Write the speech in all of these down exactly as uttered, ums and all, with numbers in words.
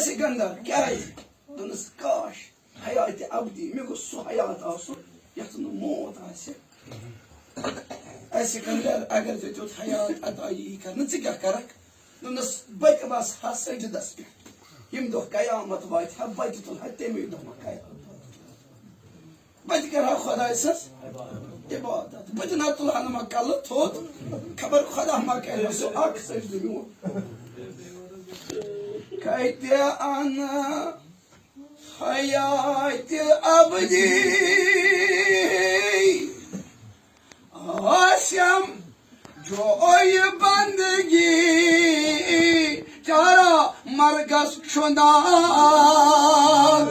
سکندر، کیٛازِ؟ دوٚپنَس، کاش، حیاتِ ابدی، مےٚ گوٚژھ سُہ حیات آسُن، یَتھ نہٕ موت آسہِ۔ اے سکندر، اگر ژےٚ تیُتھ حیات عطا یی کرنہٕ، ژٕ کیٛاہ کرکھ؟ دوٚپنَس، بہٕ تہِ وَسہٕ ہا سجدس پٮ۪ٹھ۔ ییٚمہِ دۄہ قیامت واتہِ ہا، بہٕ تہِ تُلہٕ ہا تَمے دۄہ قیامت۔ بہٕ تہِ کرٕ ہا خۄداے سٕنٛز عبادت۔ بہٕ تہِ نہ تُلہٕ ہا نہٕ ما کلہٕ تھوٚد۔ خبر خۄدا ما کرِ مےٚ سُہ اکھ سجدٕ میون۔ کتہِ انہٕ حیاتِ ابدی آسم جویہِ بندگی، چارہ مرگس چھُ ناکام۔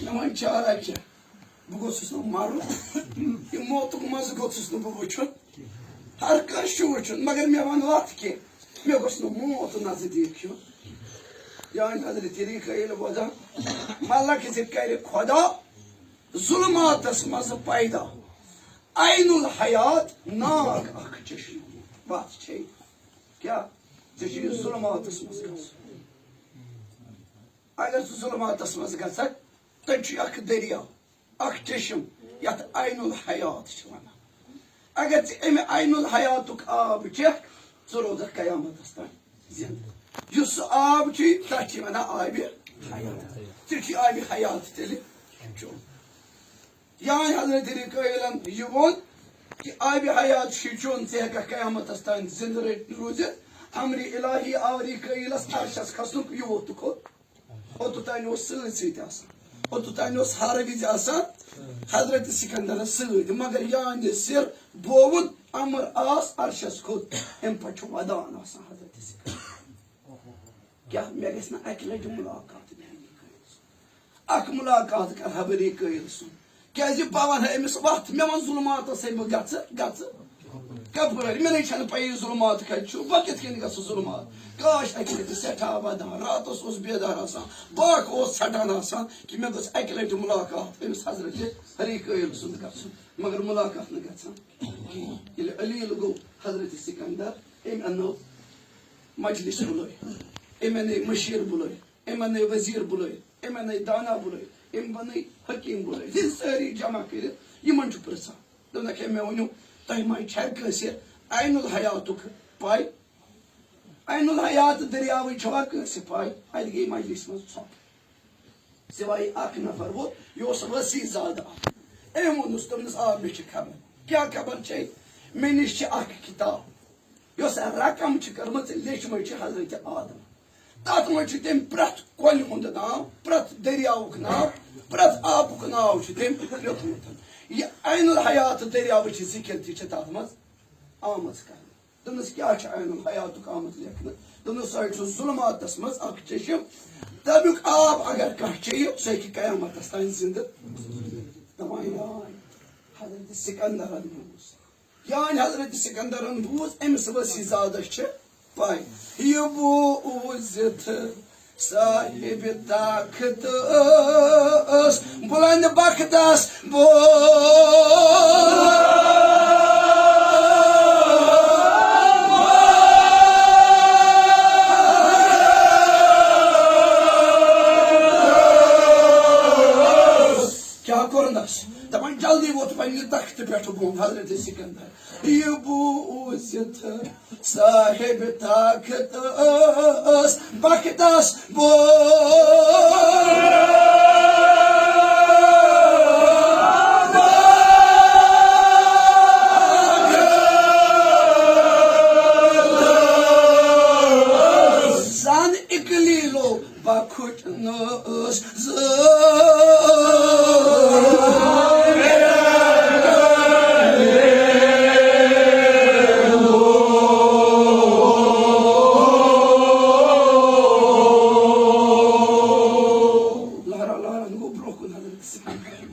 مےٚ وَنہِ چارہ کیٛاہ؟ بہٕ گوٚژھُس نہٕ مَرُن۔ یہِ موتُک مَزٕ گوٚژھُس نہٕ بہٕ وٕچھُن۔ ہر کٲنٛسہِ چھُ وٕچھُن، مگر مےٚ وَن وَتھ کینٛہہ۔ مےٚ گوٚژھ نہٕ موت نزدیٖک یُن۔ یعنی حضرت ریٖکٲیِل وَدان، مطلب کہِ زِ کَرِ خۄدا ظُلماتَس منٛز پیدا عین الحیات ناگ اَکھ چشمہٕ۔ وَتھ چھے کیٛاہ؟ ژےٚ چھُے یہِ ظُلماتَس منٛز گژھُن۔ اگر ژٕ ظُلماتس منٛز گژھکھ، تتہِ چھُ اکھ دٔریاو، اکھ چشم، یتھ عین الحیات چھِ ونان۔ اگر ژٕ امہِ عین الحیاتُک آب چکھ، ژٕ روزکھ قیامتس تام زندٕ۔ یُس سُہ آب چھُے، تتھ چھِ ونان آبِ حیات۔ ژےٚ چھُے آبِ حیات تیٚلہِ چیوٚن۔ یعنی حضرت ریٖکٲیِلن یہِ ووٚن کہِ آبِ حیات چھُے چیوٚن، ژٕ ہیٚککھ قیامتس تام زندٕ رٔ-، روٗزِتھ۔ امرِ الٰہی آو ریٖکٲیِلس عرشس کھسنُک، یہِ ووٚتھ تہٕ کھوٚت۔ اوٚتتھ تانۍ اوس سۭتۍ سۭتۍ آسان۔ اوٚتتھ تانۍ اوس ہر وِزِ آسان حضرت سکندرس سۭتۍ، مگر یہنٛدِ سِر بووُن امر آس عرشس کھوٚت۔ امہِ پتہٕ چھُ ودان آسان حضرت سکندر۔ کیٛاہ مےٚ گژھِ نہ اکہِ لٹہِ ملاقات میانہِ خٲطرٕ؟ اکھ ملاقات کرٕ ہا بہٕ ریٖکٲیِل سُنٛد۔ کیٛازِ بہٕ وَنہٕ ہا أمِس وَتھ، مےٚ وَن ظُلماتَس ہے بہٕ گژھٕ، گژھٕ کَپٲرۍ؟ مےٚ نَے چھَنہٕ پَیی ظُلمات کَتہِ چھُ، بہٕ کِتھ کٔنۍ گژھٕ ظُلمات؟ کاش اَکہِ لَٹہِ سٮ۪ٹھاہ وَدان، راتَس اوس بیدار آسان، باکھ اوس ژھٹان آسان کہِ مےٚ گٔژھ اَکہِ لَٹہِ مُلاقات أمِس حضرت ریٖکٲیِل سُنٛد گژھُن، مگر مُلاقات نہٕ گژھان۔ ییٚلہِ علیل گوٚو حضرت سکندر، أمۍ اَننٲو مجلس بُلٲے، أمۍ اَننٲے مٔشیٖر بُلٲے۔ أمۍ اَننٲے وزیٖر بُلٲوِتھ، أمۍ اَننٲے دانا بُلٲوِتھ، أمۍ بَنٲے حکیٖم بُلٲوِتھ، یِم سٲری جمع کٔرِتھ یِمَن چھُ پِرٛژھان۔ دوٚپنَکھ، ہے، مےٚ ؤنِو، تۄہہِ ما چھےٚ کٲنٛسہِ عین الحیاتُک پَے؟ عین الحیات دٔریاوٕچ چھَوا کٲنٛسہِ پَے؟ اَتہِ گٔے مجلِس منٛز ژھۄپہٕ۔ سِوایہِ اَکھ نفر ووت، یہِ اوس وسیع زادٕ اَکھ۔ أمۍ ووٚنُس، دوٚپنَس، آ، مےٚ چھِ خبر۔ کیٛاہ خبر چھے؟ مےٚ نِش چھِ اَکھ کِتاب۔ یۄس رقم چھِ کٔرمٕژ، لیٚچھمٕژ چھِ حضرت آدم۔ تَتھ منٛز چھُ تٔمۍ پرٛٮ۪تھ کۄلہِ ہُنٛد ناو، پرٛٮ۪تھ دٔریاوُک ناو، پرٛٮ۪تھ آبُک ناو چھُ تٔمۍ لیوٚکھمُت۔ یہِ عین الحیات دٔریاوٕچ ذِکِر تہِ چھِ تَتھ منٛز آمٕژ کرنہٕ۔ دوٚپنَس، کیٛاہ چھُ عین الحیاتُک آمُت لیکھنہٕ؟ دوٚپنَس، سُہ حظ چھُ ظُلماتَس منٛز اَکھ چشم، تَمیُک آب اگر کانٛہہ چیٚیہِ، سُہ ہیٚکہِ قیامتَس تام زِندٕ۔ دَپان، یاے، حضرت سکندرَن بوٗز۔ یعنی حضرت سکندرن بوٗز، أمِس وسیع زادس چھِ پَے۔ یہِ بوٗزِتھ صاحب طاقت ٲس بُلند بختس بوٗز۔ کیٛاہ کوٚرنس؟ دَپان، جلدی ووٚتھ پننہِ تختہٕ پٮ۪ٹھٕ بۄن حضرت سکندر۔ یہِ بوٗزِتھ صاحب طاقت ٲس بختس بوٚن۔ زن اکلیلو بخوٹ نس زٲر۔ لہرا لہرا گوٚو برونٛہہ کُن حضرت سکندر۔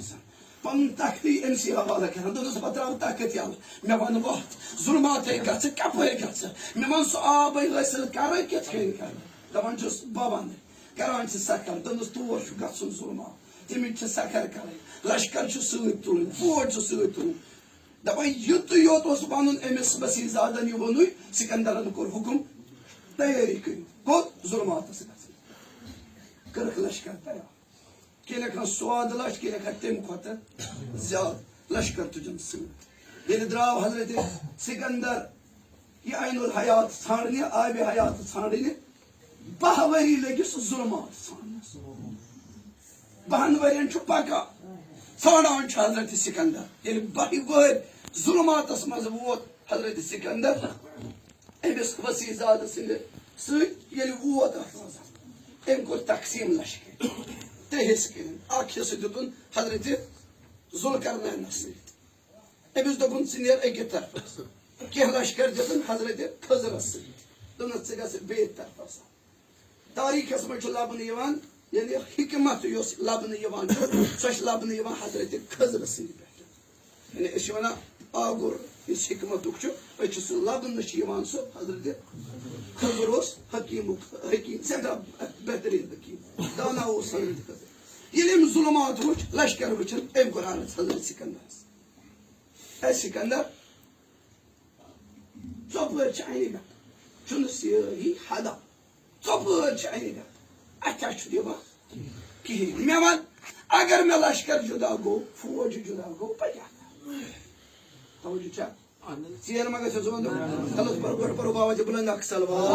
پنُن تختی أمسٕے حوالہٕ کران۔ دوٚپنس، بہٕ ترٛاوٕ تخت یَلہٕ، مےٚ وَن وَتھ، ظُلماتے گژھٕ، کَپٲرۍ گژھٕ؟ مےٚ وَن سُہ آبے حٲصِل کرٕ، کِتھ کٔنۍ کرٕ؟ دپان چھُس، بابا نہٕ، کران چھِ سکھر، دوٚپنَس، تور چھُ گژھُن ظلمات، تٔمِس چھِ سکھر کرٕنۍ، لشکر چھُ سۭتۍ تُلُن، فوج چھُ سۭتۍ تُلُن۔ دپان، یُتُے یوت اوس ونُن أمِس وسیع زادن، یہِ ووٚنُے، سکندرن کوٚر حُکم، تیٲری کٔرِو، کوٚت؟ ظلماتس گژھُن۔ کٔرٕکھ لشکر تیار۔ کینٛہہ لیکھان سواد لچھ، کینٛہہ لیکھان تمہِ کھۄتہٕ زیادٕ لشکر تُجن سۭتۍ۔ ییٚلہِ درٛاو حضرت سکندر یہِ عین الحیات ژھانٛڈنہِ، آبِ حیات ژھانٛڈنہِ، باہ ؤری لٔگِس ظلمات ژھانٛڈنس۔ باہن ؤرین چھُ پکان، ژھانٛڈان چھُ حضرت سکندر۔ ییٚلہِ باہہِ ؤہرۍ ظلماتس منٛز ووت حضرت سکندر، أمِس وسیع زادٕ سٕنٛدِ سۭتۍ ییٚلہِ ووت اَتھ منٛز، أمۍ کوٚر تقسیٖم لشکر ترٛےٚ حصہٕ کٔرِتھ۔ اکھ حصہٕ دیُتُن حضرت ذوالقرنینس سۭتۍ، أمِس دوٚپُن، ژٕ نیر أکِس طرفس۔ کینٛہہ لشکر دیُتُن حضرت خضرس سۭتۍ، دوٚپنس، ژٕ گژھ بیٚیِس طرفس۔ تاریخس منٛز چھُ لبنہٕ یِوان، یعنی حکمت یۄس لبنہٕ یِوان چھُ، سۄ چھِ لبنہٕ یِوان حضرت خضر سٕنٛدِ پٮ۪ٹھ۔ یعنی أسۍ چھِ ونان، آگُر یُس حکمتُک چھُ، أسۍ چھِ سُہ لبنہٕ چھِ یِوان، سُہ حضرت خضر اوس حکیٖمُک حکیٖم، سٮ۪ٹھاہ بہتریٖن حکیٖم، دانا اوس حضرت خضر۔ ییٚلہِ أمۍ ظلمات وٕچھ، لشکر وٕچھن، أمۍ کوٚر عرض حضرت سکندرس، اے سکندر، ژۄپٲرۍ چھِ اَنہِ گژھان، چھُنہٕ سیٲہی حدا، ژۄپٲرۍ چھِ اَنہِ گژھان، اَتھِ چھُ دِوان کِہیٖنۍ۔ مےٚ وَن، اگر مےٚ لشکر جُدا گوٚو، فوج جُدا گوٚو، بہٕ کیٛاہ کَرٕ؟ توجہ چھا؟ ژیر ما گژھِ ژٕ وَن؟ غلط پَرو، گۄڈٕ پَرو باوَتہِ بُلند اکھ صلوات۔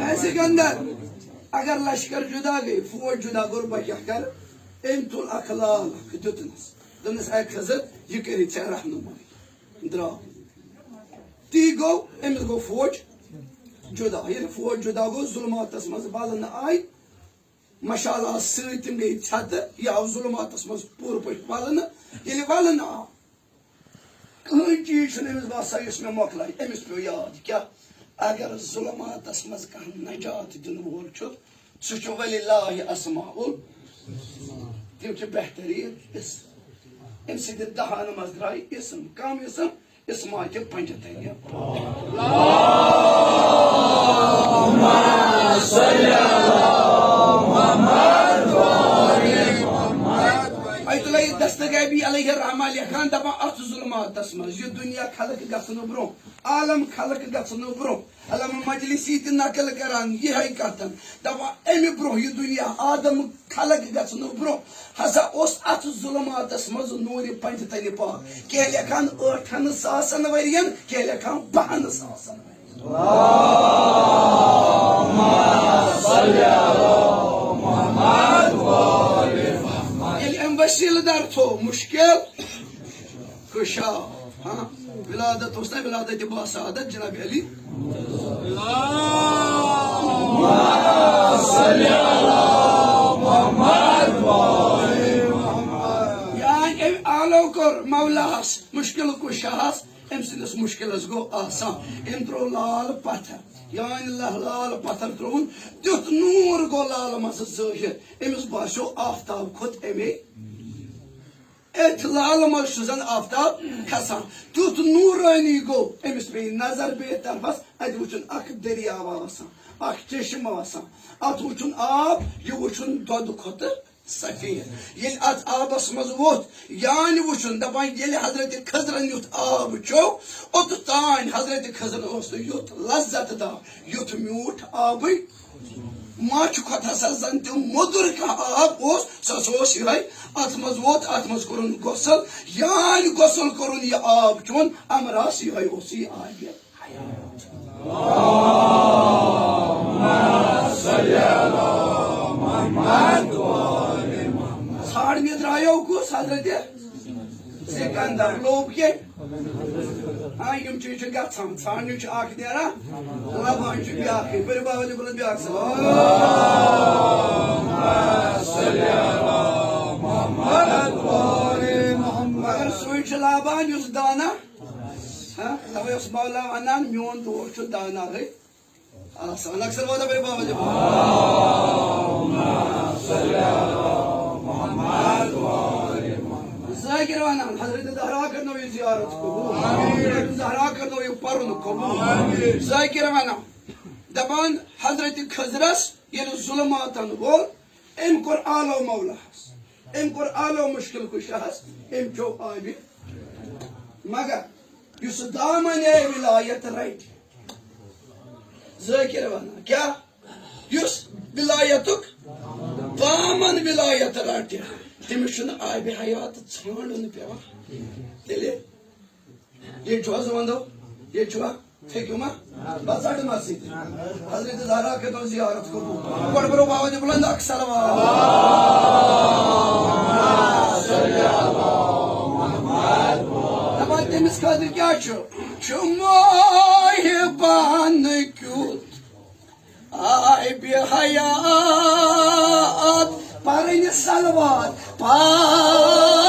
اے سکندر، اگر لشکر جدا گٔے، فوج جدا گوٚو، بہٕ کیٛاہ کَرٕ؟ أمۍ تُل اکھ لال اکھ دیُتنس، دوٚپنس، اے خضر، یہِ کٔرِتھ ژےٚ رہنمٲیی۔ درٛاو۔ تی گوٚو، أمِس گوٚو فوج جدا۔ ییٚلہِ فوج جدا گوٚو، ظلماتس منٛز ولنہٕ آے، مشال آس سۭتۍ، تِم گٔے ژھٮ۪تہٕ، یہِ آو ظلماتس منٛز پوٗرٕ پٲٹھۍ ولنہٕ۔ ییٚلہِ ولنہٕ آو، کٕہٕنۍ چیٖز چھُنہٕ أمِس باسان یُس مےٚ مۄکلایہِ۔ أمِس پیوٚو یاد، کیٛاہ؟ اگر ظلماتس منٛز کانٛہہ نجات دِنہٕ وول چھُ، سُہ چھُ وللہ اسماء ال-، تِم چھِ بہتریٖن اسم۔ أمۍ سٕنٛدِ دہانہٕ منٛز درٛاے اسم، کم اسم؟ اسماء تہِ پنجتن۔ آیت اللہ دستگابی علیہ الرحمہ لیکھان، دپان، اتھ ظلماتس منٛز، یہِ دُنیا خلق گژھنہٕ برونٛہہ، عالم خلق گژھنہٕ برونٛہہ، علامہ مجلسی تہِ نقل کران یِہے کتھ، دپان، امہِ برونٛہہ یہِ دُنیا آدم خلق گژھنہٕ برونٛہہ ہسا اوس اتھ ظلماتس منٛز نوٗرِ پنجتنِ پاک۔ کینٛہہ لیکھان ٲٹھن ساسن ؤرین، کینٛہہ لیکھان بہن ساسن ؤرین۔ ییٚلہِ أمۍ وسیٖلہٕ دار تھوٚو مُشکِل کُشا۔ ہاں، ولادت اوس نا ولادت با سعادت جناب علی۔ یعنی أمۍ آلو کوٚر مولاہس، مشکل کشاہس، أمۍ سٕنٛدِس مشکلس گوٚو آسان۔ أمۍ ترٛوو لال پتھر، یعنی لہ-، لال پتھر ترٛووُن، تیُتھ نوٗر گوٚو لالہٕ منٛزٕ ظٲہِر، أمِس باسیو آفتاب کھوٚت اَمے أتھۍ لالہٕ منٛز چھُ زن آفتاب کھسان۔ تیُتھ نوٗرٲنی گوٚو، أمِس پیٚیہِ نظر بیٚیہِ طرفس، اَتہِ وٕچھُن اکھ دٔریاوا وسان، اکھ چشمہٕ وسان۔ اتھ وٕچھُن آب، یہِ وٕچھُن دۄدٕ کھۄتہٕ سفید۔ ییٚلہِ اتھ آبس منٛز ووٚتھ، یانہِ وٕچھُن، دپان، ییٚلہِ حضرت خضرن یُتھ آب چوٚو، اوٚتتھ تام حضرت خضر اوس نہٕ یُتھ لذت دار، یُتھ میوٗٹھ آبٕے ماچھِ کھۄتہٕ ہسا زن تہِ موٚدُر کانٛہہ آب اوس، سُہ ہسا اوس یِہوٚے۔ اتھ منٛز ووت، اتھ منٛز کوٚرُن غسل، یانۍ غسل کوٚرُن، یہِ آب چوٚن، امر آس یِہوٚے اوس یہِ آبِ حیات۔ ژھانٛڈنہِ درٛایو کُس؟ حضرت سکندر۔ لوٚب کٔمۍ؟ آ، یِم چیٖز چھِ گژھان، ژھانٛڈنہِ چھُ اکھ نیران، لبان چھُ بیٛاکھٕے۔ بٔرِو بابا جی بُلند بیٛاکھ سلام۔ مگر سُے چھُ لبان یُس دانا۔ ہاں، توے اوس مولا ونان، میون دوست چھُ دانا ہے۔ آسان۔ اکثر واتان بٔرِو بابا جی بُلند۔ ذاکر ونان، حضرت زہرا کرنٲوِو زیارت قبول۔ حضرت زہرا کرنٲوِو پرُن قبول۔ ذاکر ونان، دپان، حضرت خضرس ییٚلہِ ظلماتن وول، أمۍ کوٚر آلو مولاہس، أمۍ کوٚر آلو مشکل کشاہس، أمۍ چوٚو آبہِ۔ مگر یُس دامنِ ولایت رٹہِ، ذاکر ونان، کیٛاہ؟ یُس ولایتُک دامن ولایت رٹہِ، تٔمِس چھُنہٕ آبِ حیات ژھانڈُن پٮ۪وان۔ تیٚلہِ ییٚتہِ چھُوا زٕ وندو؟ ییٚتہِ چھُوا؟ ہیٚکِو ما؟ بس اڈٕ مسجد۔ حضرت زہرا کٔرۍتو زیارت قبول۔ گۄڈٕ پرو بابا جی بلند اکھ صلوات۔ دپان تٔمِس خٲطرٕ کیٛاہ چھُ؟ چھُ محبن کیُتھ آبِ حیات، پرٕنۍ صلوات، پر۔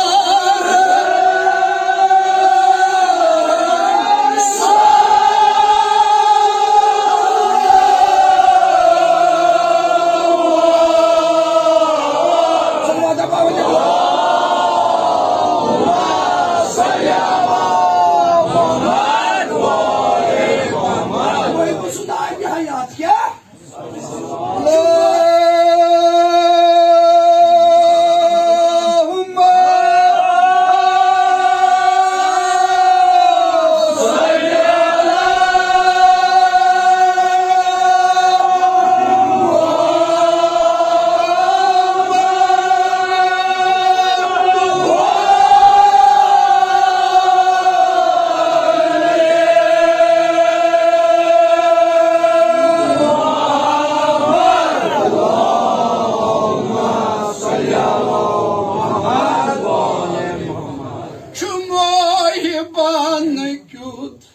چھُ محبن کیُتھ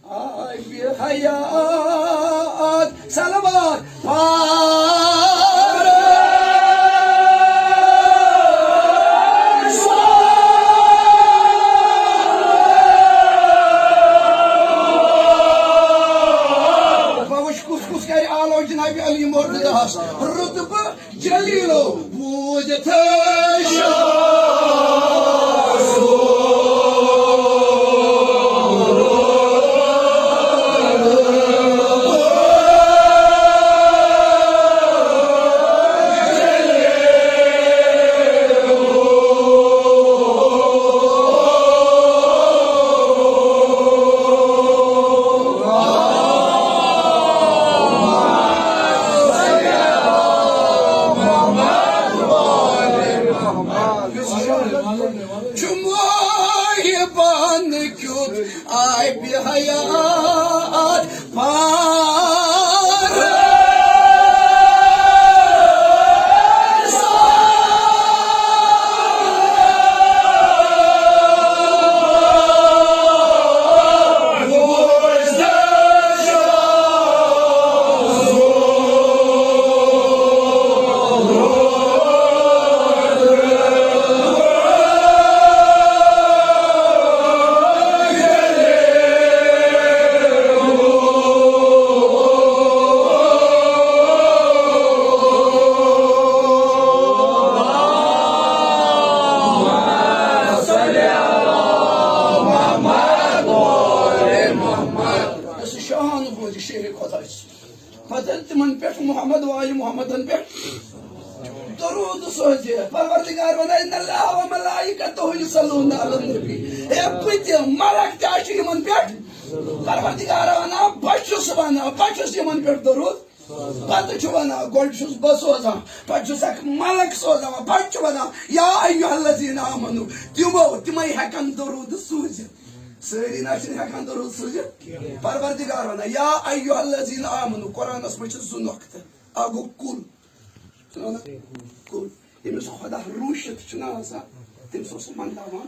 آبِ حیات، صلوات پرٕنۍ۔ بہٕ وٕچھ کُس کُس کرِ آلو جنابِ علی مرتضیٰ ہس رتبہٕ جلیلو بوٗزِتھ شاہ۔ چھُ محبن کیُتھ آبِ حیات پار۔ شاہانہٕ بوزِ شعرِ خۄداے سُنٛد۔ پتہٕ تِمن پٮ۪ٹھ محمد و آلِ محمدن پٮ۪ٹھ درود سوزِ۔ پروردگار ونان، ان اللہ و ملائکتہ یصلون علی النبی۔ اے، بہٕ تہِ، ملک تہِ، اَسہِ چھُ یِمن پٮ۪ٹھ۔ پروردگار ونان، بہٕ چھُس ونان، بہٕ چھُس یِمن پٮ۪ٹھ درود۔ پتہٕ چھُ ونان، گۄڈٕ چھُس بہٕ سوزان، پتہٕ چھُس اکھ ملک سوزان، پتہٕ چھُ ونان، یا ایھا الذین آمنو، تِمو، تِمے ہٮ۪کن درود سوٗزِتھ۔ سٲری نہ چھِنہٕ ہٮ۪کان درود سوٗزِتھ۔ پروردگار ونان، یا ایھا الذین آمنو، قرآنس منٛز چھِ زٕ نۄقطہٕ۔ اکھ گوٚو کُل۔ چھُنہ ونان؟ کُل۔ ییٚمِس خۄدا روٗشِتھ چھُنہ آسان، تٔمِس اوس منٛداوان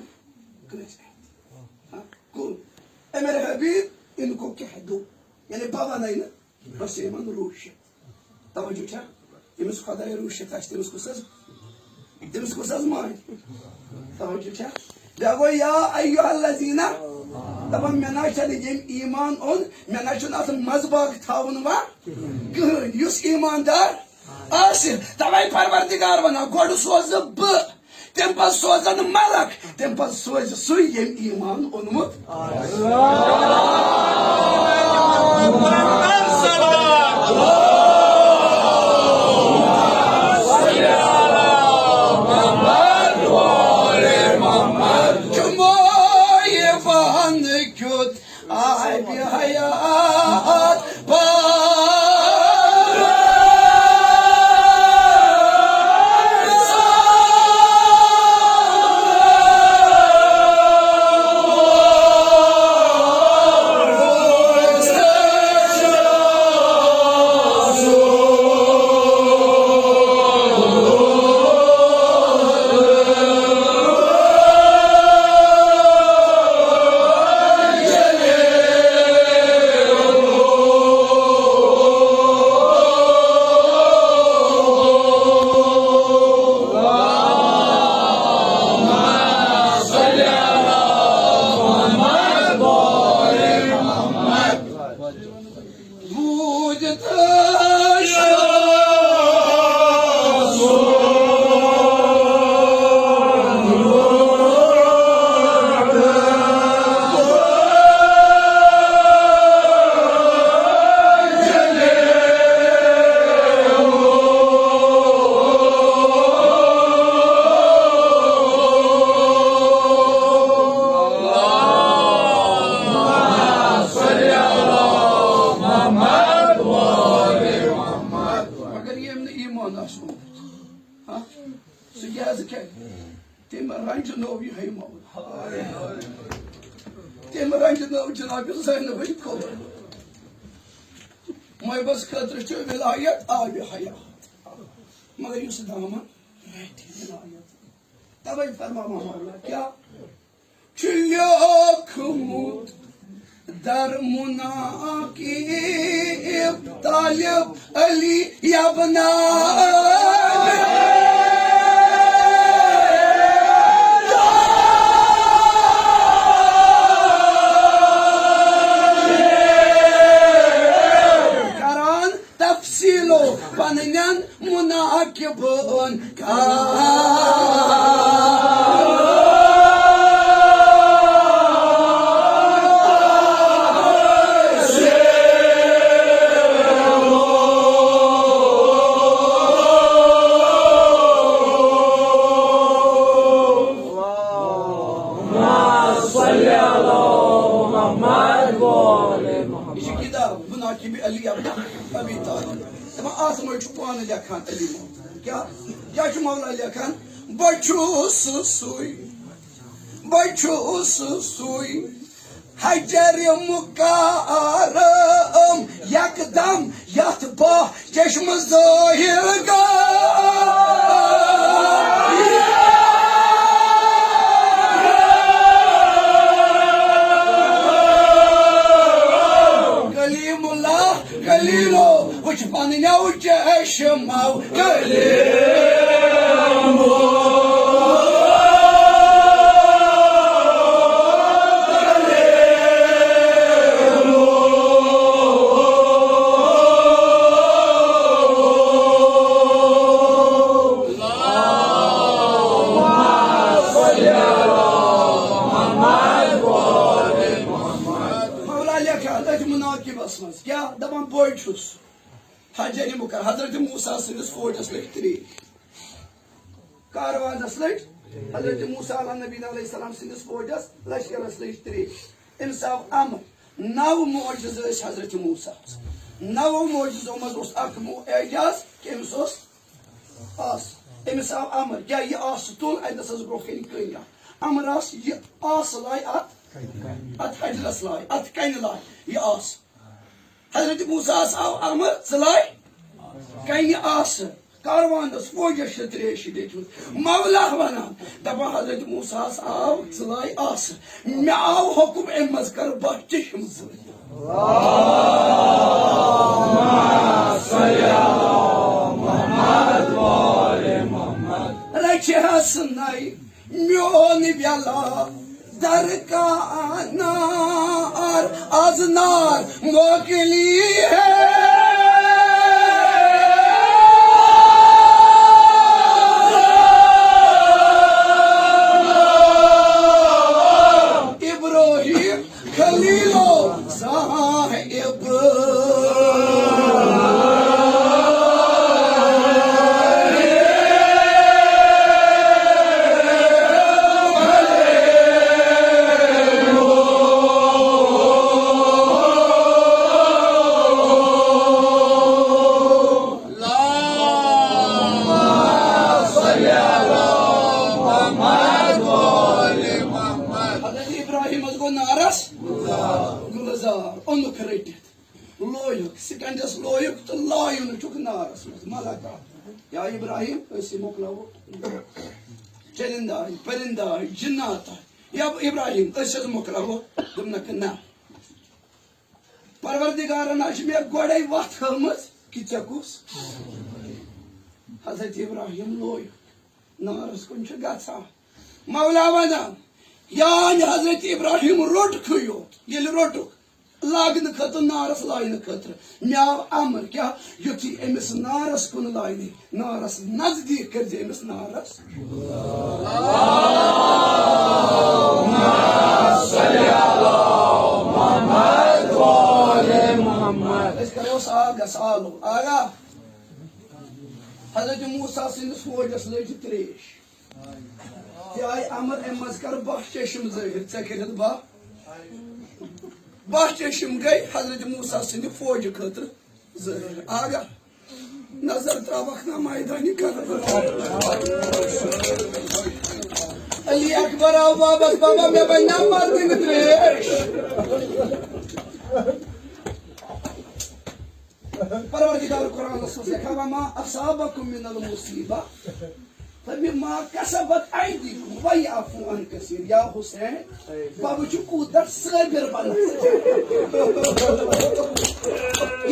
کٲنٛسہِ اَتھِ۔ ہاں، کُل۔ اے میرے حبیب، ان کو کہہ دو۔ یعنی بہٕ وَنَے نہٕ، بہٕ چھُس یِمن روٗشِتھ۔ توجہ چھا؟ ییٚمِس خۄداے روٗشِتھ آسہِ، تٔمِس کُس حظ، تٔمِس کُس حظ مانہِ؟ توجہ چھا؟ بیٚیہِ گوٚو یا ایھا الذین، دَپان مےٚ نہ چھَنہٕ ییٚمۍ ایمان اوٚن، مےٚ نہ چھُنہٕ اَتھ منٛزباگ تھاوُن وۄنۍ کٕہٕنۍ۔ یُس ایماندار آسہِ، توے پروردگار ونان، گۄڈٕ سوزٕ بہٕ، تَمہِ پَتہٕ سوزَن ملک، تَمہِ پَتہٕ سوزِ سُے ییٚمۍ ایمان اوٚنمُت۔ جمعہ یہِ بہن کیُتھ آبِ حیات بار۔ مگر ییٚمۍ نہٕ ایمان آسہِ اوٚنمُت، ہا؟ سُہ کیٛازِ کھٮ۪کھ؟ تٔمۍ رنجنوو یِہوٚے مولا۔ تٔمۍ رنجنوو جناب زینبٕنۍ کھووُر۔ محبس خٲطرٕ چھُ ولایت آبِ حیات۔ مگر یُس دامن ولایت، توے فرماوان مولا کیٛاہ؟ چھُ لیوکھمُت در مناقب طالب علی یبنا۔ کران تفصیلو پننٮ۪ن مناقبن کا۔ یہِ چھِ کِتاب مناقب علی ابن ابی طالب۔ دَپان، اَتھ منٛز چھُ پانہٕ لیکھان علی محمد۔ کیٛاہ، کیٛاہ چھُ مولا لیکھان؟ بہٕ چھُس سُے، بہٕ چھُس سُے حجر مکرم یکدم یتھ بہہ چشم ظاہر گا۔ کلیم اللہ کلیلو، وچھ پننیو چشمو کلیم۔ مولا لیکھان أتھۍ مناقبس منٛز کیٛاہ دپان؟ بہٕ چھُس حجر مکرم۔ حضرت موسیٰ سٕنٛدِس فوجس لٔگۍ ترٛیش، کاروانس لٔگۍ، حضرت موسیٰ علیٰ نبینا علیہ السلام سٕنٛدِس فوجس، لشکرس لٔگۍ ترٛیش۔ أمِس آو امر۔ نو معجزٕ ٲسۍ حضرت موسیٰ ہس۔ نو معجزو منٛز اوس اکھ مو-، اعجاز کہِ أمِس اوس آس۔ أمِس آو امر، کیٛاہ یہِ آس تُل، اتہِ نس ٲس برونٛہہ کنہِ کٔنۍ اکھ۔ امر آس، یہِ آس لایہِ اتھ، اتھ حجرس لایہِ، اتھ کنہِ لایہِ یہِ آس۔ حضرت موسیٰ ہس آو امر، ژٕ لایہِ کنہِ آسہٕ۔ کاروانس فوجس چھِ ترٛیش دِتمٕژ۔ مولا ونان، دپان، حضرت موسیٰ ہس آو، ژٕ لایہِ آسہٕ۔ مےٚ آو حکم، امہِ منٛز کر بہہ چشم زٕ۔ رچھِ ہس نَے میون ویلا درکا نار، از نار موکلی ہے۔ رٔٹِتھ۔ لویُک، سِکنجَس لویُک تہٕ لایُن چھُکھ نارَس منٛز۔ مَلَکہ، یا ابراہیم، أسۍ مۄکلاوو چٔرِنٛداے، پٔرِنٛداے، جِناتاے۔ یا ابراہیم، أسۍ حظ مۄکلاوو۔ دوٚپنَکھ، نہ۔ پروردگارن حظ چھِ مےٚ گۄڈَے وَتھ ہٲومٕژ کہِ ژےٚ کُس۔ حضرت ابراہیم لویُک۔ نارس کُن چھُ گژھان۔ مولا ونان، یانۍ حضرت ابراہیم روٚٹ کھیوٚو، ییٚلہِ روٚٹُکھ، لاگنہٕ خٲطرٕ، نارس لاینہٕ خٲطرٕ، مےٚ آو امر، کیٛاہ؟ یُتھُے أمِس نارس کُن لاینہٕ، نارس نزدیٖک کٔرۍ زِ أمِس نارس۔ أسۍ کرو سا آگس آلو، آگا۔ حضرت موسیٰ سٕنٛدِس فوجس لٔج ترٛیش۔ یہِ آیہِ امر، امہِ منٛز کر باہ چشم ظٲہِر، ژےٚ کٔرِتھ باہ۔ باہ چشم گٔے حضرت موسیٰ سٕنٛدِ فوجہِ خٲطرٕ ظٲہِر۔ آگا، نظر تراوکھ نا میدانِ کربلا۔ علی اکبر آو واپس، بابا، مےٚ بنہِ نا مردٕنۍ ترٛیش۔ پروردگار قرآنس منٛز لیکھان، وما اصابکم من المصیبہ فبما کسبت ایدیکم ویعفو عن کثیر۔ یا حسین، بابا چھُ کوٗتاہ صٲبِر بنان۔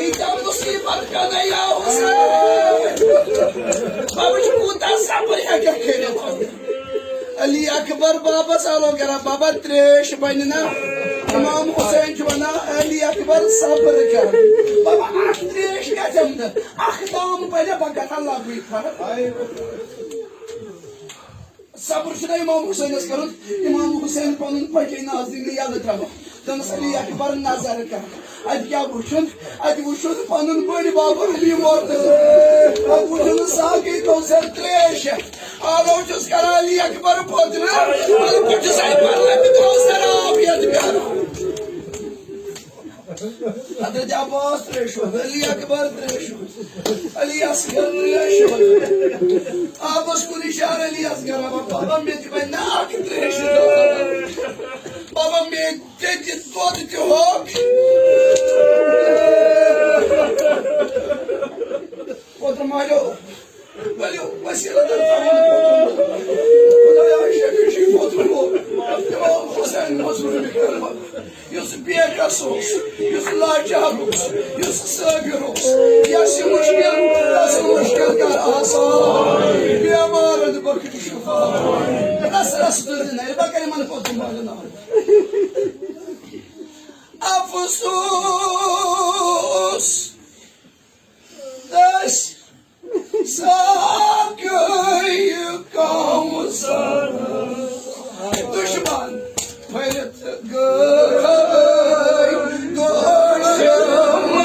ییٖتیٛاہ مُصیٖبت پیٚنَے یا حسین، بابا چھُ کوٗتاہ صبر ہیٚکان کٔرِتھ۔ علی اکبر بابس آلو کران، بابا ترٛیش بنہِ نا؟ امام حسین چھُ ونان، علی اکبر صبر کر۔ بابا اکھ ترٛیش گژھٮ۪م نہٕ، اکھ دام بنہِ، بہٕ گژھٕ لگوٕے فرق۔ صبر چھُنہ امام حسینس کرُن، امام حسین پنُن پٹے نازنینہِ یلہٕ ترٛاوان۔ دوٚپنس، علی اکبر نظر کر۔ اتہِ کیٛاہ وُچھُن؟ اتہِ وُچھُن پنُن بٔڑۍ بب علی مرتضی۔ اتہِ وُچھُن ساقی کوثر ترٛیش۔ آلو چھُس کران علی اکبر پوترِ۔ بہٕ چھُس اتہِ پرلہٕ تہِ کوثر آب یتھ پیٛاران۔ حضرت عباس ترٛیشوت، علی اکبر ترٛیشوت، علی اصغر ترٛیشوت۔ آبس کُن اشارٕ، علی اصغر، بابا، مےٚ تہِ بنہِ نا اکھ ترٛیش۔ بابا، مےٚ تہِ دِ دۄد تہِ ہوکھ۔ کوتُر مالیو۔ ؤلِو، وسیٖلہٕ تہٕ ترٛاوُن پوٚتُن۔ خدایا، شفیع چھُے پوٚتُن وول۔ امام حسین مظلوم کربلا، یُس بے کس اوس، یُس لاچار اوس، یُس صابر اوس، یس یہِ مُشکل، یس یہِ مُشکل کر آسان۔ بیمارن بخش شفا۔ رس رس تُلزِ نرِ، بہٕ کرٕ یِمن پوٚتُن والہِ نار۔ افسوس۔ دٔسۍ ساقی کوثر دُشمن پھٔرِتھ گٔے دُشمن۔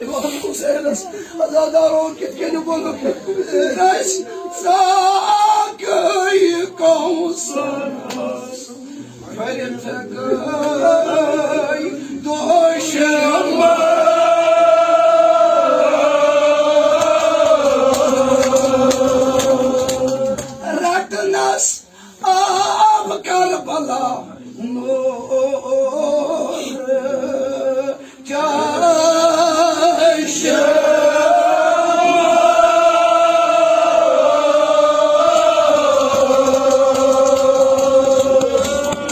امام حسینس عزادارو کِتھ کٔنۍ ووٚنُکھ، دٔسۍ ساقی کوثر پھٔرِتھ گٔے دُشمن۔ رٹنس آو کربلا نور چشمہ۔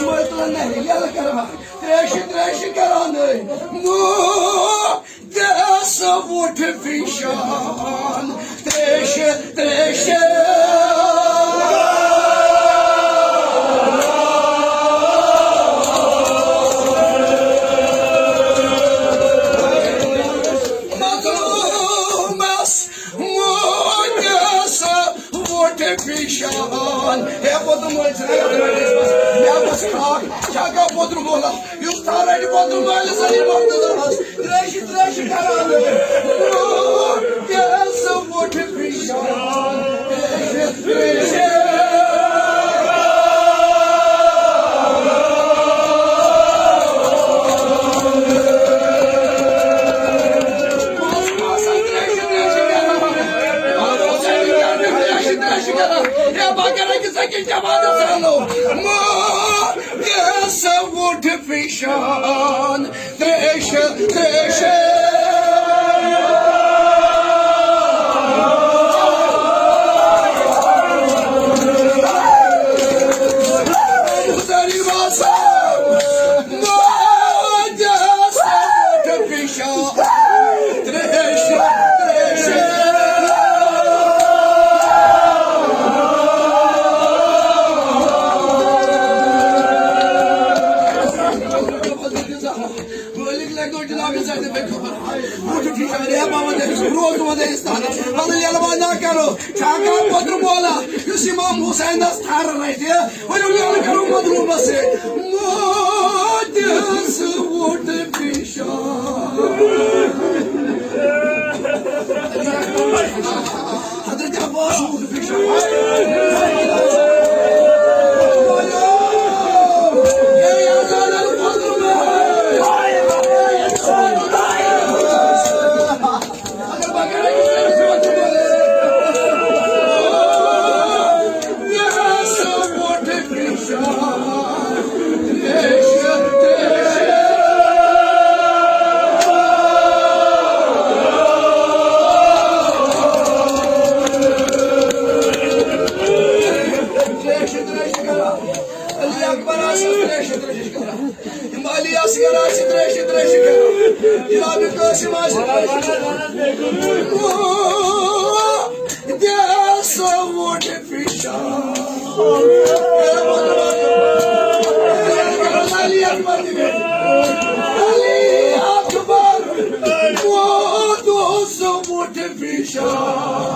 مطلب نہیں، یلہٕ کران، تریشہِ، تریشہِ کران، نو دس وُٹھ فشان، تریشہِ، تریشہِ۔ مظلومس موتس وُٹھ فشان۔ ہے پوٚتُم مٲلۍ ژٕ رَٹھ، مےٚ بس کھاکھ، چھا کانٛہہ پوٚتُم مولا؟ یُس تھا رَٹہِ پوٚتُم مٲلِس علی مرتضیٰ ہس، تریشہِ، تریشہِ کران۔ تیز وُٹھ فشان، تریشہِ، تریشہِ۔ زکہِ جوان زانو، ماں دِس وُٹھ پیشان، تریش، تریش۔ روزٕ وَنَے أسۍ تَتھ۔ وَلہٕ ییٚلہِ وۄنۍ نہ کَرو، چھا کانٛہہ پوٚتُر مولا، یُس اِمام حُسینَس تھَر رَٹہِ؟ ؤلِو ییٚلہِ کَرو مظلوٗمَس سۭتۍ۔ ماجہِ سُہ ووٚٹھ پیشان۔ حضرت عباس ووٚٹھ پیشان۔ علی اکبر آسہِ تریشہِ تریشہِ کران۔ یِم علی اصغر آسہِ تریشہِ تریشہِ کران۔ جناب قاسم آسہِ تریشہِ کران۔ دِس وُٹھ پیشان۔ علی اکبر۔ علی اکبر۔ دِس وُٹھ پیشان۔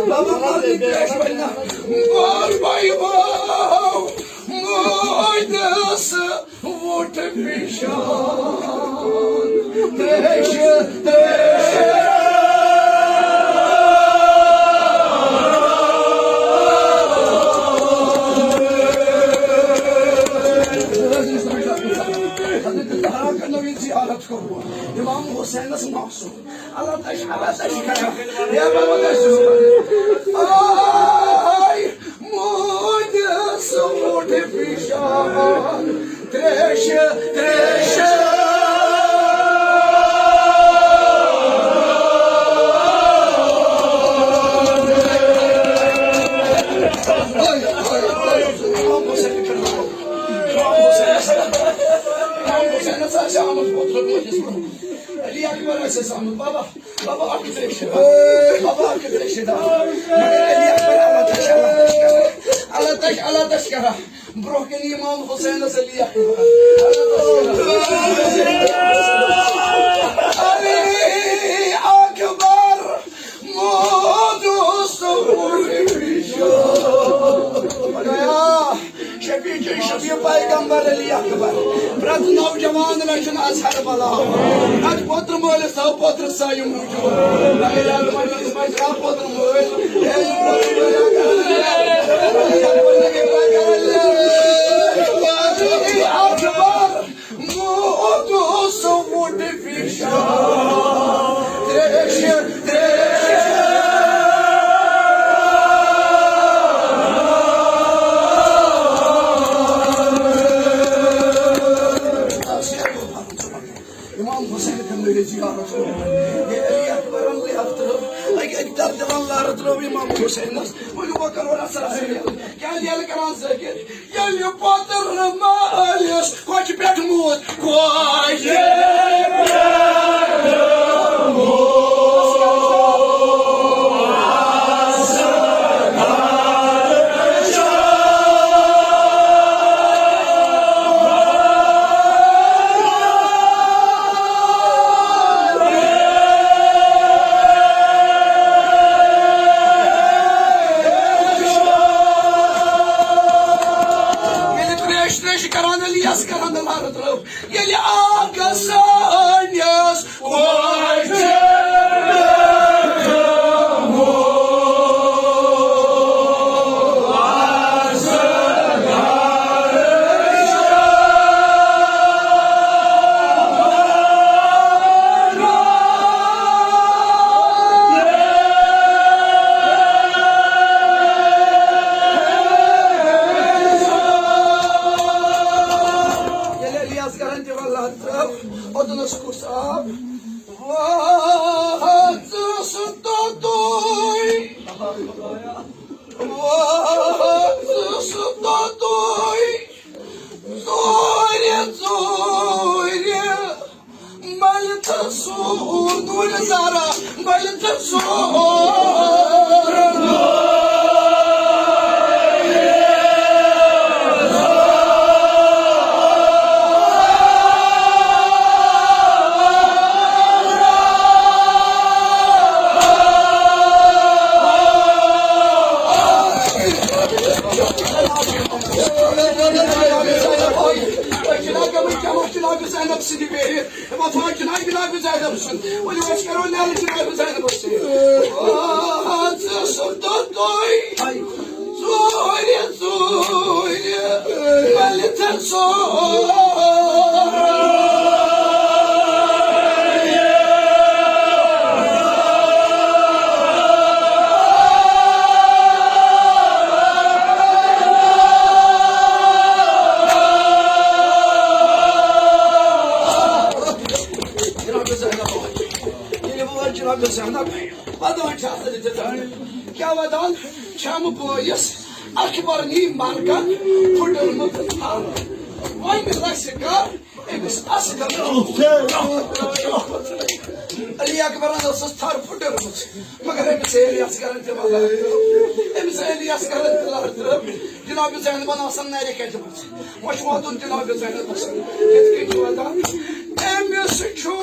بابا مردی پیش بننا۔ بابا بابا۔ ماجہِ سُہ ووٚٹھ پیشان۔ تریشہِ، تریشہِ۔ حضرت زہرا کرنٲوِن زیارت قبول۔ امام حسینس معصوم۔ اللہ تعالیٰ، اللہ تعالیٰ کرے۔ یا بابا، آے۔ ماجہِ سُہ ووٚٹھ پیشان۔ تریشہِ، تریشہِ۔ علی اکبر آسہِ آمُت، بابا۔ بابا، اکھ تریشہِ۔ بابا، اکھ تریشہِ۔ مگر علی اکبر، اللہ تعالیٰ، اللہ تعالیٰ، اللہ تعالیٰ کران۔ برونٛہہ کنہِ امام حسینس علی اکبر۔ علی اکبر۔ موت اوس سکوٗن پیشو۔ خدایا، شفیع جی، شفیع پیغمبر علی اکبر۔ پرٛٮ۪تھ نوجوان رچھُن از حربلا۔ پرٛٮ۪تھ پوتر مٲلِس تھاو پوتر سایہِ موٗجوٗد۔ مگر یتھ مجلس منٛز تھاو پوتر مٲلۍ۔ اے پوتر مٲلۍ، اکبر۔ موت اوس وُٹھ پیشان۔ تریشہِ، تریشہِ۔ امام حسین کھنڈ زیارت۔ یہ علی اکبرن لیفتر۔ اکہ اکہ در دلان لارت رو امام حسین۔ وہ کرو رسر۔ ییٚلہِ کران ذٲکِر، ییٚلہِ پوتُر مٲلِس کۄچھِ پٮ۪ٹھ موٗد، کۄچھِ ییٚلہِ تریش تریش کران، ییٚلہِ یَس کران، لارٕ ترٲو، ییٚلہِ آگس سٲنِس کۄچھِ ییٚلہِ الیاس کران تہِ واللہ ترٛٲو، اوٚدُنس کُس آو؟ واہ، ژٕ سُہ توٚتُے۔ واہ، ژٕ سُہ توٚتُے۔ ژورِ، ژورِ۔ ملہِ تھسوٗر نوٗرِ زارا، ملہِ تھسوٗر۔ جناب سٕنٛدِ بیٚیہِ۔ وفا جناب، جناب زینب سُنٛد۔ ؤلِو أسۍ کرو نیرٕ جناب زینب سۭتۍ۔ آ، ژٕ سُنٛد دۄہ تۄہہِ۔ ژورِ، ژورِ۔ ملہِ تھسوٗر۔ جناب زینب، ییٚلہِ بہٕ وۄنۍ جناب زینب ودان چھِ آسان ییٚتہِ زن۔ کیٛاہ ودان؟ چھَم بٲیِس اکبر نی مرگن پھُٹرمُت تھل۔ وۄنۍ رژھِ کر أمِس اصغر۔ علی اکبرن ٲسٕس تھر پھُٹرمٕژ، مگر أمِس علی اصغرن تہِ لڑ ترٲو۔ أمِس علی اصغرن تہِ لڑ ترٲو۔ جناب زینبن آسن نرِ کتہِ منٛز۔ وۄنۍ چھُ واتُن جناب زینبس۔ یِتھ کٔنۍ چھُ واتان۔ أمِس چھُم